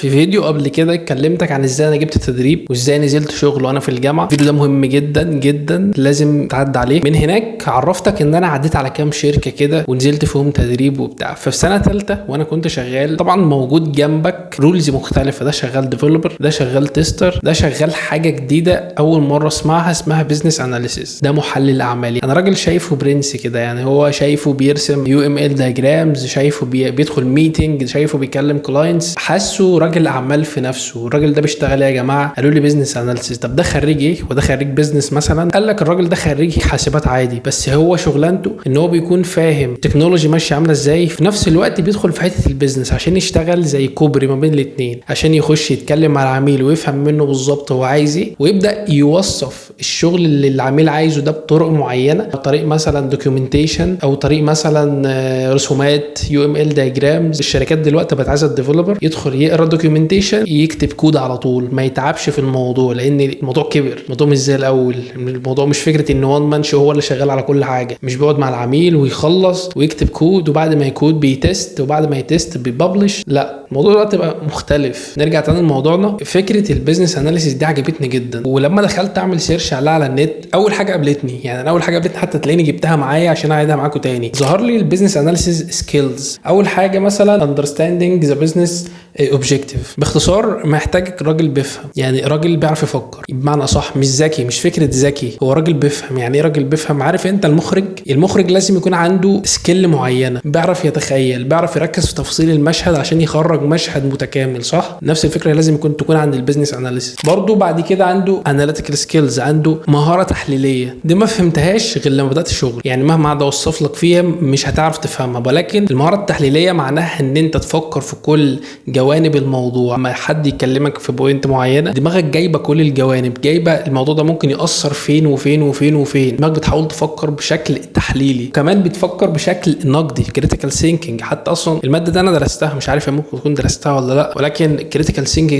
في فيديو قبل كده كلمتك عن ازاي انا جبت تدريب وازاي نزلت شغل وانا في الجامعه. الفيديو ده مهم جدا جدا، لازم تعدي عليه. من هناك عرفتك ان انا عديت على كام شركة كده ونزلت فيهم تدريب وبتاع. ففي سنة ثالثة وانا كنت شغال، طبعا موجود جنبك roles مختلفه، ده شغال developer، ده شغال tester، ده شغال حاجة جديدة اول مرة اسمعها اسمها business analysis، ده محلل اعمالي. انا راجل شايفه برنس كده، يعني هو شايفه بيرسم UML diagrams، شايفه بيدخل meeting، شايفه بيكلم clients، حاسه راجل اعمال في نفسه. الراجل ده بيشتغل ايه يا جماعه؟ قالوا لي business analysis. طب ده خريج ايه؟ وده خريج business مثلا؟ قال لك الراجل ده خريج حاسبات عادي، بس هو شغلانته ان هو بيكون فاهم ال technology ماشية عامله ازاي، في نفس الوقت بيدخل في حتة ال business عشان يشتغل زي كوبري ما بين الاثنين، عشان يخش يتكلم مع العميل ويفهم منه بالظبط هو عايز ايه، ويبدا يوصف الشغل اللي العميل عايزه ده بطرق معينه، طريق مثلا documentation او طريق مثلا رسومات UML diagrams. الشركات دلوقتي بقت عايزه ال developer يدخل يقرا documentation يكتب كود على طول، ما يتعبش في الموضوع، لان الموضوع كبر، الموضوع مش زي الاول. الموضوع مش فكرة ان one man show هو اللي شغال على كل حاجه، مش بيقعد مع العميل ويخلص ويكتب كود وبعد ما يكود بي test وبعد ما ي test بي publish. لا، الموضوع دلوقتي بقى مختلف. نرجع تاني لموضوعنا. فكرة ال business analysis دي عجبتني جدا، ولما دخلت اعمل search عليها على النت اول حاجة قابلتني، يعني انا اول حاجة قابلتني حتى تلاقيني جبتها معايا عشان اعيدها معاكم تاني، ظهر لي ال business analysis skills. اول حاجة مثلا understanding the business objective. باختصار محتاج راجل بيفهم، يعني راجل بيعرف يفكر، بمعنى اصح مش ذكي، مش فكرة ذكي، هو راجل بيفهم. يعني ايه راجل بيفهم؟ عارف انت المخرج لازم يكون عنده skill معينه، بيعرف يتخيل، بيعرف يركز في تفاصيل المشهد عشان يخرج مشهد متكامل، صح؟ نفس الفكرة لازم تكون عند ال business analyst برضو. بعد كده عنده analytical skills، عنده مهارة تحليلية. دي ما فهمتهاش غير لما بدات الشغل، يعني مهما قعد اوصف لك فيها مش هتعرف تفهمها، ولكن المهارة التحليلية معناها ان انت تفكر في كل جوانب الموضوع. ما حد يكلمك في point معينه، دماغك جايبه كل الجوانب، جايبه الموضوع ده ممكن ياثر فين وفين وفين وفين. دماغك بتحاول تفكر بشكل تحليلي، كمان بتفكر بشكل نقدي، critical thinking. حتى اصلا المادة دي انا درستها، مش عارف ممكن تكون درستها ولا لا، ولكن critical thinking،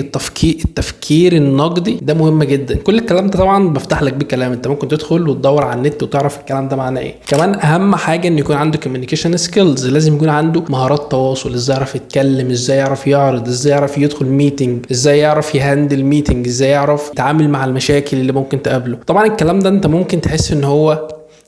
التفكير النقدي ده مهم جدا. كل الكلام ده طبعا بفتح لك بيه كلام، انت ممكن تدخل وتدور على النت وتعرف الكلام ده معناه ايه. كمان اهم حاجة ان يكون عنده communication skills، لازم يكون عنده مهارات تواصل، ازاي يعرف يتكلم، ازاي يعرف يعرض، ازاي يعرف يدخل meeting، ازاي يعرف ي handle meeting، ازاي يعرف يتعامل مع المشاكل اللي ممكن تقابله. طبعا الكلام ده انت ممكن تحس ان هو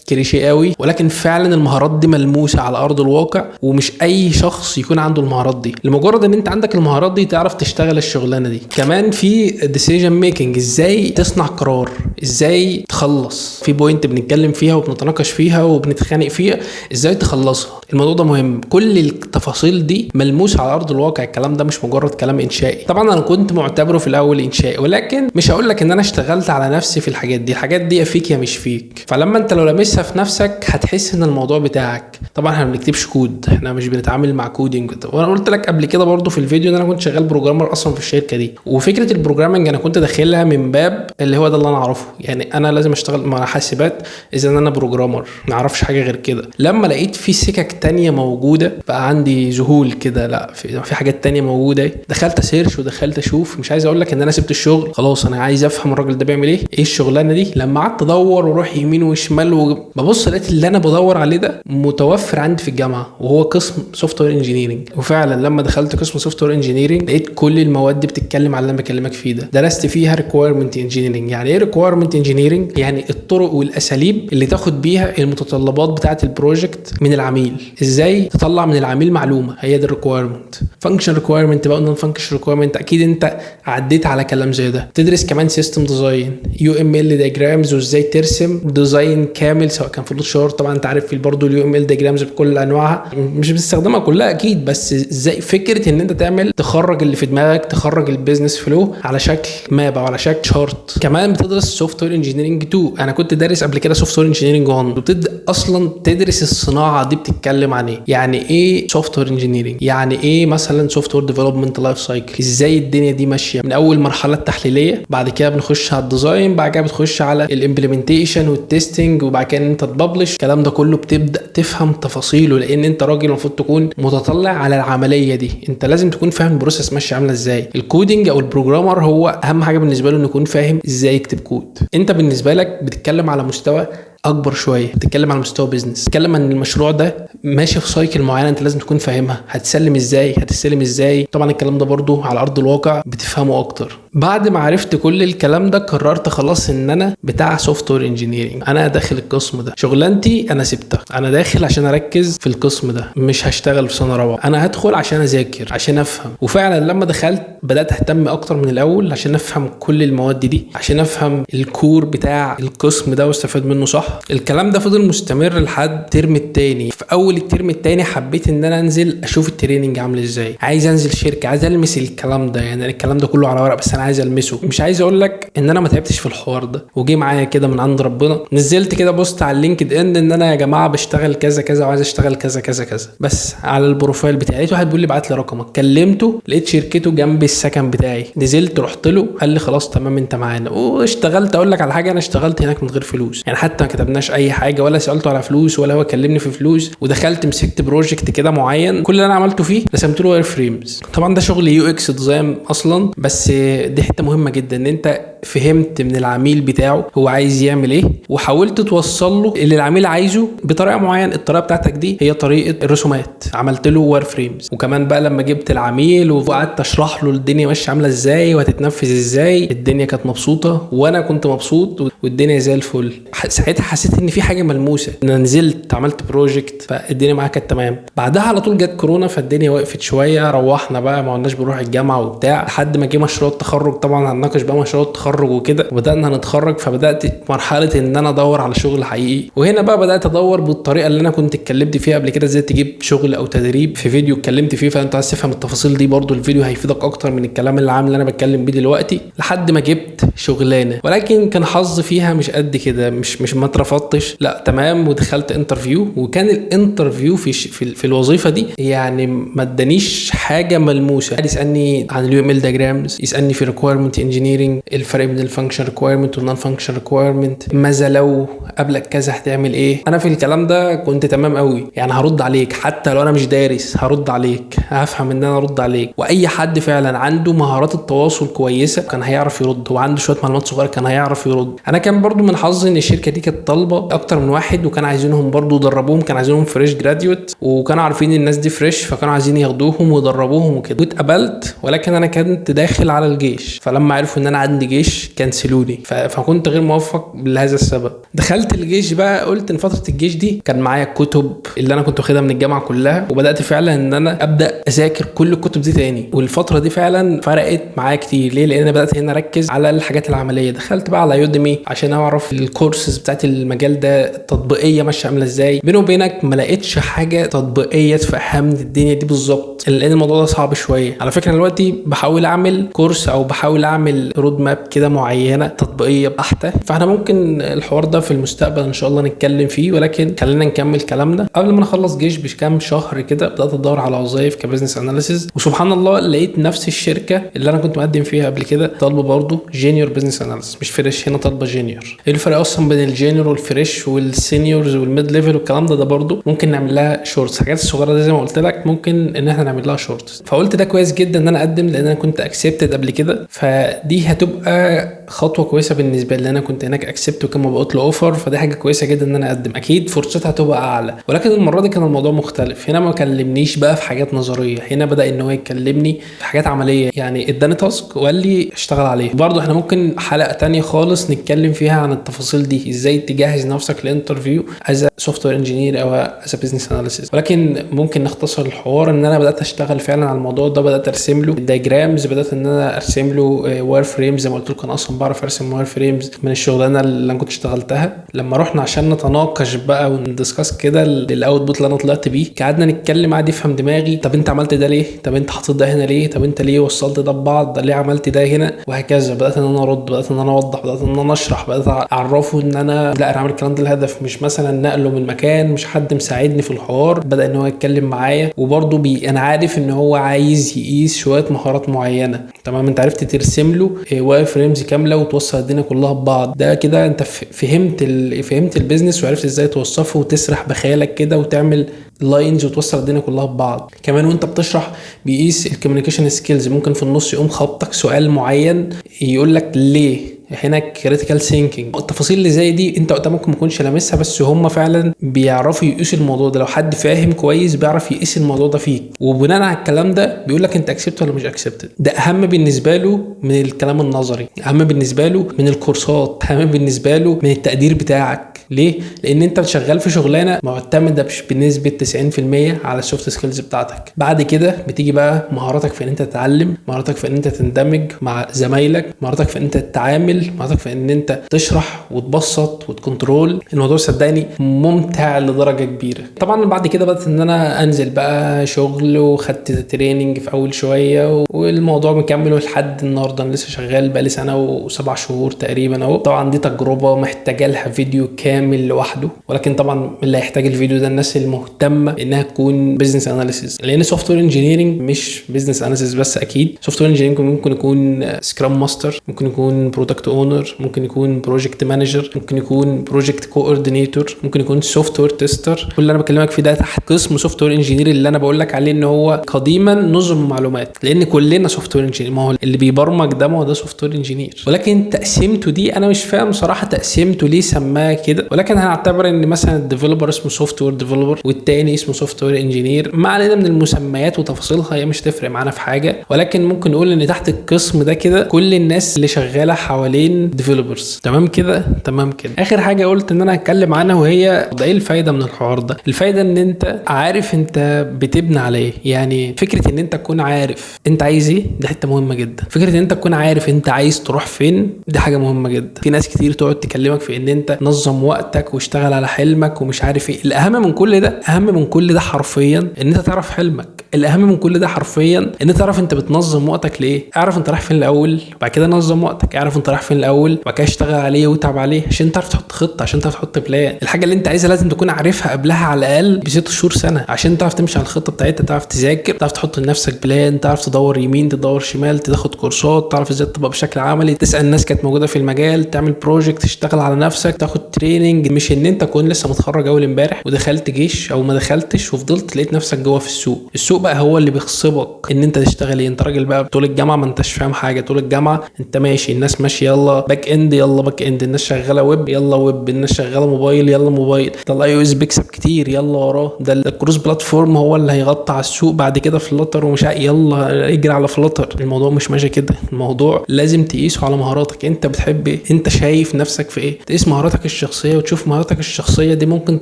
كليشيه قوي، ولكن فعلا المهارات دي ملموسة على ارض الواقع، ومش اي شخص يكون عنده المهارات دي. لمجرد ان انت عندك المهارات دي تعرف تشتغل الشغلانة دي. كمان في decision making، ازاي تصنع قرار، ازاي تخلص في point بنتكلم فيها وبنتناقش فيها وبنتخانق فيها، ازاي تخلصها. الموضوع ده مهم. كل التفاصيل دي ملموسة على ارض الواقع، الكلام ده مش مجرد كلام انشائي. طبعا انا كنت معتبره في الاول انشائي، ولكن مش هقول لك ان انا اشتغلت على نفسي في الحاجات دي. الحاجات دي يا فيك يا مش فيك، فلما انت لو لمسها في نفسك هتحس ان الموضوع بتاعك. طبعا احنا ما بنكتبش كود، احنا مش بنتعامل مع coding، وانا قلت لك قبل كده برضو في الفيديو ان انا كنت شغال programmer اصلا في الشركة دي. وفكره ال programming انا كنت داخلها من باب اللي هو ده اللي انا اعرفه، يعني انا لازم اشتغل مع حاسبات، اذا انا programmer، ما اعرفش حاجة غير كده. لما لقيت في سكك تانية موجودة بقى عندي ذهول كده، لا في حاجات تانية موجوده. دخلت search ودخلت اشوف، مش عايز اقول لك ان انا سبت الشغل خلاص، انا عايز افهم الراجل ده بيعمل ايه، ايه الشغلانة دي. لما قعدت ادور واروح يمين وشمال وببص لقيت اللي انا بدور عليه ده متوفر عندي في الجامعه، وهو قسم software engineering. وفعلا لما دخلت قسم software engineering لقيت كل المواد دي بتتكلم على اللي انا بكلمك فيه ده. درست فيها requirement engineering. يعني ايه requirement engineering؟ يعني الطرق والاساليب اللي تاخد بيها المتطلبات بتاعه ال project من العميل، ازاي تطلع من العميل معلومه، هي دي ال requirement. function requirement بقى، non function requirement، اكيد انت عديت على كلام زي ده. تدرس كمان system design، UML diagrams، وازاي ترسم design كامل سواء كان flowchart. طبعا انت عارف في برضه ال UML diagrams بكل انواعها، مش بتستخدمها كلها اكيد، بس ازاي فكرة ان انت تعمل تخرج اللي في دماغك، تخرج ال business flow على شكل map او على شكل chart. كمان بتدرس software engineering 2، انا كنت دارس قبل كده software engineering 1. وبتبدا اصلا تدرس الصناعة دي بتتكلم عن ايه، يعني ايه software engineering، يعني ايه مثلا software development life cycle، ازاي الدنيا دي ماشية من اول مرحلة التحليليه، بعد كده بنخش على ال design، بعد كده بتخش على ال implementation وال testing، وبعد كده ان انت ت publish. الكلام ده كله بتبدا تفهم تفاصيله، لان انت راجل المفروض تكون متطلع على العملية دي، انت لازم تكون فاهم ال process ماشية عامله ازاي. ال coding او ال programmer هو اهم حاجة بالنسبة له انه يكون فاهم ازاي يكتب كود. انت بالنسبة لك بتتكلم على مستوى اكبر شويه، بتتكلم على مستوى business، بتتكلم عن المشروع ده ماشي في cycle معينة انت لازم تكون فاهمها، هتسلم ازاي، هتستلم ازاي. طبعا الكلام ده برضو على ارض الواقع بتفهمه اكتر. بعد ما عرفت كل الكلام ده قررت خلاص ان انا بتاع software engineering، انا داخل القسم ده، شغلانتي انا سبتها، انا داخل عشان اركز في القسم ده، مش هشتغل في سنة رابعه، انا هدخل عشان اذاكر عشان افهم. وفعلا لما دخلت بدات اهتم اكتر من الاول عشان افهم كل المواد دي، عشان افهم ال core بتاع القسم ده واستفاد منه صح. الكلام ده فضل مستمر لحد الترم التاني. في اول الترم التاني حبيت ان انا انزل اشوف ال training عامل ازاي، عايز انزل شركة، عايز المس الكلام ده، يعني الكلام ده كله على ورق بس انا عايز المسه. مش عايز اقول لك ان انا ما تعبتش في الحوار ده، وجي معايا كده من عند ربنا. نزلت كده post على ال LinkedIn ان انا يا جماعة بشتغل كذا كذا وعايز اشتغل كذا كذا كذا، بس على ال profile بتاعي. لقيت واحد بيقول لي ابعت لي رقمك، كلمته لقيت شركته جنب السكن بتاعي، نزلت رحت له قال لي خلاص تمام انت معانا، واشتغلت. اقول لك على حاجة، انا اشتغلت هناك من غير فلوس، يعني حتى ما كتبناش اي حاجة ولا سالته على فلوس ولا هو كلمني في فلوس. ودخلت مسكت project كده معين، كل اللي انا عملته فيه رسمت له wireframes. طبعا ده شغل UX design اصلا، بس دي حتة مهمة جدا ان انت فهمت من العميل بتاعه هو عايز يعمل ايه، وحاولت توصل له اللي العميل عايزه بطريقة معينة. الطريقة بتاعتك دي هي طريقه الرسومات، عملت له wireframes. وكمان بقى لما جبت العميل وقعدت اشرح له الدنيا ماشية عامله ازاي وهتتنفذ ازاي، الدنيا كانت مبسوطة وانا كنت مبسوط والدنيا زي الفل. ساعتها حسيت ان في حاجة ملموسة، انا نزلت عملت project فالدنيا معايا كانت تمام. بعدها على طول جت كورونا فالدنيا وقفت شويه، روحنا بقى ما عدناش بنروح الجامعة وبتاع، لحد ما جه مشروع التخرج. طبعا هنناقش بقى مشروع التخرج وكده، وبدانا نتخرج. فبدات مرحلة ان انا ادور على شغل حقيقي، وهنا بقى بدات ادور بالطريقة اللي انا كنت اتكلمت فيها قبل كده، ازاي تجيب شغل او تدريب، في فيديو اتكلمت فيه. فانت عايز تفهم التفاصيل دي برضو الفيديو هيفيدك اكتر من الكلام العام اللي انا بتكلم بيه دلوقتي. لحد ما جبت شغلانة، ولكن كان حظ فيها مش قد كده، مش ما اترفضتش، لا تمام، ودخلت interview. وكان ال interview في الوظيفة دي يعني ما ادانيش حاجة ملموسة. قعد يسالني عن ال UML diagrams، يسالني في requirement engineering، الفرق بين ال function requirement وال non function requirement، ماذا لو قابلك كذا هتعمل ايه. انا في الكلام ده كنت تمام قوي، يعني هرد عليك حتى لو انا مش دارس، هرد عليك، هفهم ان انا ارد عليك. واي حد فعلا عنده مهارات التواصل كويسة كان هيعرف يرد، وعنده شوية معلومات صغيرة كان هيعرف يرد. انا كان برضو من حظي ان الشركة دي كانت طالبه اكتر من واحد، وكان عايزينهم برضو يدربوهم، كان عايزينهم fresh graduate، وكانوا عارفين الناس دي fresh، فكانوا عايزين ياخدوهم ويدربوهم وكده. واتقبلت، ولكن انا كنت داخل على الجيش، فلما عرفوا ان انا عندي جيش كنسلوني، فكنت غير موفق لهذا السبب. دخلت الجيش بقى، قلت ان فترة الجيش دي كان معايا الكتب اللي انا كنت واخدها من الجامعة كلها، وبدات فعلا ان انا ابدا اذاكر كل الكتب دي تاني. والفترة دي فعلا فرقت معايا كتير. ليه؟ لان انا بدات هنا اركز على الحاجات العملية. دخلت بقى على Udemy عشان اعرف الكورسز بتاعت المجال ده التطبيقية ماشية عامله ازاي. بيني وبينك ما لقيتش حاجة تطبيقية تفهمني الدنيا دي بالظبط، لان الموضوع ده صعب شوية. على فكرة دلوقتي بحاول اعمل course او بحاول اعمل road map كده معينة تطبيقية بحته، فاحنا ممكن الحوار ده في المستقبل ان شاء الله نتكلم فيه، ولكن خلينا نكمل كلامنا. قبل ما نخلص جيش بكام شهر كده بدات ادور على وظايف ك business analysis، وسبحان الله لقيت نفس الشركة اللي انا كنت مقدم فيها قبل كده طالبه برضه junior business analyst، مش fresh، هنا طالبه junior. ايه الفرق اصلا بين ال junior وال fresh وال seniors وال mid level والكلام ده؟ ده برضه ممكن نعمل لها shorts. الحاجات الصغيرة دي زي ما قلت لك ممكن ان احنا نعمل لها shorts. فقلت ده كويس جدا ان انا اقدم، لان انا كنت accepted قبل كده، فدي هتبقى خطوة كويسة بالنسبة لي. انا كنت هناك accepted وكان مبعوت له offer، فدي حاجة كويسة جدا ان انا اقدم، اكيد فرصتها هتبقى اعلى. ولكن المرة دي كان الموضوع مختلف، هنا ما كلمنيش بقى في حاجات نظرية، هنا بدا ان هو يكلمني في حاجات عملية، يعني اداني task وقال لي اشتغل عليه. برضه احنا ممكن حلقة تانية خالص نتكلم فيها عن التفاصيل دي، ازاي تجهز نفسك ل interview as software engineer او as business analysis. ولكن ممكن نختصر الحوار ان انا بدات اشتغل فعلا على الموضوع ده، بدات ارسم له diagrams، بدات ان انا ارسم له wireframes. زي ما قلت لكم انا اصلا بعرف ارسم wireframes من الشغلانة اللي انا كنت اشتغلتها. لما رحنا عشان نتناقش بقى ون discuss كده ال output اللي انا طلعت بيه، قعدنا نتكلم، قعد يفهم دماغي، طب انت عملت ده ليه؟ طب انت حطيت ده هنا ليه؟ طب انت ليه وصلت ده ببعض؟ ليه عملت ده هنا؟ وهكذا. بدات ان انا ارد، بدات ان انا اوضح، بدات ان انا اشرح، بدات اعرفه ان انا لا انا عامل الكلام ده الهدف مش مثلا نقله من مكان، مش حد مساعدني في الحوار. بدا ان هو يتكلم معايا، وبرده انا عارف ان هو عايز يقيس شوية مهارات معينة. تمام، انت عرفت ترسم له wireframes كاملة وتوصل الدنيا كلها ببعض، ده كده انت فهمت ال business وعرفت ازاي توصفه وتسرح بخيالك كده وتعمل lines وتوصل الدنيا كلها ببعض. كمان وانت بتشرح بيقيس ال communication skills، ممكن في النص يقوم خبطك سؤال معين يقول لك ليه، هنا critical thinking. التفاصيل اللي زي دي انت وقتها ممكن ما تكونش لامسها، بس هم فعلا بيعرفوا يقيسوا الموضوع ده. لو حد فاهم كويس بيعرف يقيس الموضوع ده فيك، وبناء على الكلام ده بيقول لك انت accepted ولا مش accepted. ده اهم بالنسبة له من الكلام النظري، اهم بالنسبة له من الكورسات، اهم بالنسبة له من التقدير بتاعك. ليه؟ لان انت شغال في شغلانة معتمدة بنسبة 90% على ال soft skills بتاعتك. بعد كده بتيجي بقى مهاراتك في ان انت تتعلم، مهاراتك في ان انت تندمج مع زمايلك، مهاراتك في ان انت تتعامل، مهاراتك في ان انت تشرح وتبسط وت control. الموضوع صدقني ممتع لدرجة كبيرة. طبعا بعد كده بدات ان انا انزل بقى شغل، وخدت training في اول شوية، والموضوع مكمل لحد النهارده. انا لسه شغال بقالي سنة و7 شهور تقريبا اهو. طبعا دي تجربه محتاجه لها فيديو كامل لوحده، ولكن طبعا اللي هيحتاج الفيديو ده الناس المهتمة انها تكون business analysis، لان software engineering مش business analysis بس. اكيد software engineering ممكن يكون scrum master، ممكن يكون product owner، ممكن يكون project manager، ممكن يكون project coordinator، ممكن يكون software tester. كل اللي انا بكلمك فيه ده تحت قسم software engineer اللي انا بقول لك عليه ان هو قديما نظم معلومات، لان كلنا software engineer. ما هو اللي بيبرمج ده ما هو ده software engineer، ولكن تقسيمته دي انا مش فاهم صراحة تقسيمته ليه سماها كده، ولكن هنعتبر ان مثلا ال developer اسمه software developer والتاني اسمه software engineer. ما علينا من المسميات وتفاصيلها، هي مش تفرق معانا في حاجة، ولكن ممكن نقول ان تحت القسم ده كده كل الناس اللي شغالة حوالين developers. تمام كده؟ تمام كده. اخر حاجة قلت ان انا هتكلم عنها وهي ده ايه الفايدة من الحوار ده؟ الفايدة ان انت عارف انت بتبني على ايه. يعني فكرة ان انت تكون عارف انت عايز ايه دي حتة مهمة جدا. فكرة ان انت تكون عارف انت عايز تروح فين دي حاجة مهمة جدا. في ناس كتير تقعد تكلمك في ان انت نظم وقتك واشتغل على حلمك ومش عارف ايه. الاهم من كل ده، اهم من كل ده حرفيا ان انت تعرف حلمك. الاهم من كل ده حرفيا ان انت تعرف انت بتنظم وقتك ليه. اعرف انت رايح فين الاول، وبعد كده نظم وقتك. اعرف انت رايح فين الاول، وبعد كده اشتغل عليه وتعب عليه عشان تعرف تحط خطه، عشان تعرف تحط plan. الحاجة اللي انت عايزها لازم تكون عارفها قبلها على الاقل ب6 شهور سنة، عشان تعرف تمشي على الخطة بتاعتها، تعرف تذاكر، تعرف تحط لنفسك plan، تعرف تدور يمين تدور شمال، تاخد كورسات، تعرف ازاي تطبق بشكل عملي، تسال الناس كانت موجودة في المجال، تعمل project، تشتغل على نفسك، تاخد training. مش ان انت تكون لسه متخرج اول امبارح ودخلت جيش او ما دخلتش وفضلت لقيت نفسك جوه في السوق. السوق بقى هو اللي بيغصبك ان انت تشتغل ايه. انت راجل بقى طول الجامعة ما انتش فاهم حاجة، طول الجامعة انت ماشي، الناس ماشية يلا back end يلا back end، الناس شغالة ويب يلا ويب، الناس شغالة موبايل يلا موبايل، ده ال iOS بيكسب كتير يلا وراه، ده ال cross platform هو اللي هيغطي على السوق بعد كده Flutter ومش يلا اجري على Flutter. الموضوع مش ماشي كده. الموضوع لازم تقيسه على مهاراتك، انت بتحب ايه، انت شايف نفسك في ايه، تقيس مهاراتك الشخصية وتشوف مهاراتك الشخصية دي ممكن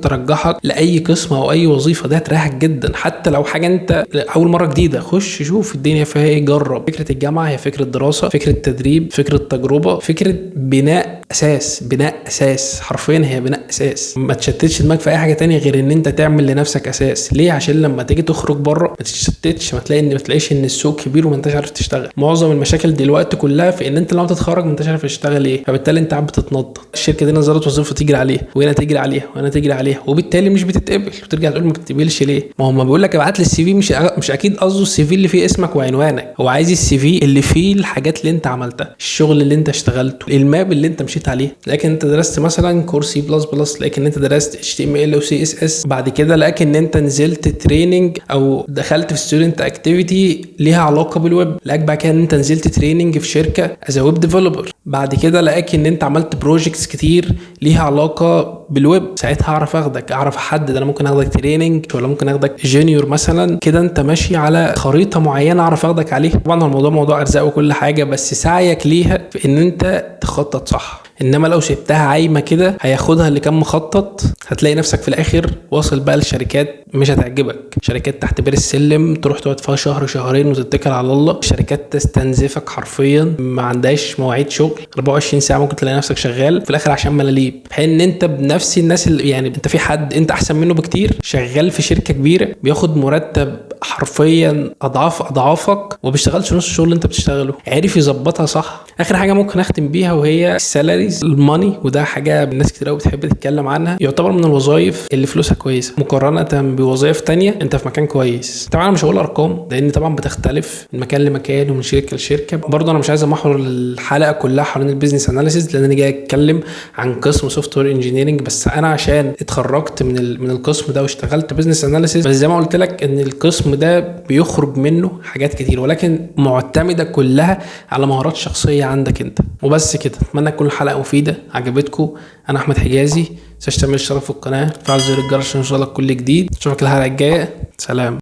ترجحك لاي قسم او اي وظيفة. ده هتريحك جدا حتى لو حاجة انت اول مرة جديدة. خش شوف الدنيا فيها ايه، جرب. فكرة الجامعة هي فكرة دراسة، فكرة تدريب، فكرة تجربه، فكرة بناء اساس، بناء اساس حرفيا هي بناء اساس. ما تشتتش دماغك في اي حاجة تانية غير ان انت تعمل لنفسك اساس. ليه؟ عشان لما تيجي تخرج بره ما تتشتتش، ما تلاقي ان ما تلاقيش ان السوق كبير وما انتش عارف تشتغل. معظم المشاكل دلوقتي كلها في ان انت لما تتخرج ما انتش عارف تشتغل ايه، فبالتالي انت قاعد بتتنطط. الشركة دي نزلت وظيفة تجري عليها وهنا تجري عليها وهنا تجري عليها، وبالتالي مش بتتقبل، وترجع تقول ما بتتقبلش ليه؟ ما هو ما بيقول لك ابعت لي ال CV، مش اكيد قصده ال CV اللي فيه اسمك وعنوانك، هو عايز ال CV اللي فيه الحاجات اللي انت عملتها، الشغل اللي انت اشتغلته، ال map اللي انت مشيت عليه. لكن انت درست مثلا كورس سي بلس بلس، لكن انت درست HTML و CSS بعد كده، لكن انت نزلت training او دخلت في student activity ليها علاقة بالويب، لقاك بعد كده ان انت نزلت training في شركة as web developer، بعد كده لقاك ان انت عملت projects كتير ليها علاقة بالويب. ساعتها اعرف اخدك، اعرف احدد انا ممكن اخدك training ولا ممكن اخدك junior مثلا. كده انت ماشي على خريطة معينة اعرف اخدك عليها. طبعا الموضوع موضوع ارزاق وكل حاجة، بس سعيك ليها في ان انت تخطط صح. انما لو سبتها عايمه كده هياخدها اللي كان مخطط، هتلاقي نفسك في الاخر واصل بقى لشركات مش هتعجبك، شركات تحت بير السلم تروح تقعد فيها شهر شهرين وتتكل على الله، شركات تستنزفك حرفيا، ما عندهاش مواعيد شغل 24 ساعة ممكن تلاقي نفسك شغال في الاخر عشان ملاليم، في حين ان انت بنفس الناس اللي يعني انت في حد انت احسن منه بكتير شغال في شركة كبيرة بياخد مرتب حرفيا اضعاف اضعافك وما بيشتغلش نص الشغل اللي انت بتشتغله، عرف يظبطها صح. اخر حاجة ممكن اختم بيها وهي ال salaries، ال money، وده حاجة الناس كتير قوي بتحب تتكلم عنها. يعتبر من الوظائف اللي فلوسها كويسة مقارنة بوظائف تانية، انت في مكان كويس. طبعا انا مش هقول ارقام لان طبعا بتختلف من مكان لمكان ومن شركة لشركة. برضه انا مش عايز امحور الحلقة كلها حوالين ال business analysis لان انا جاي اتكلم عن قسم software engineering، بس انا عشان اتخرجت من القسم ده واشتغلت business analysis، بس زي ما قلت لك ان القسم القسم ده بيخرج منه حاجات كتير، ولكن معتمدة كلها على مهارات شخصية عندك انت. وبس كده، اتمنى تكون الحلقة مفيدة عجبتكم. انا احمد حجازي، متنساش تعمل اشتراك في القناة، فعل زر الجرس عشان يوصلك كل جديد. اشوفك الحلقة الجاية، سلام.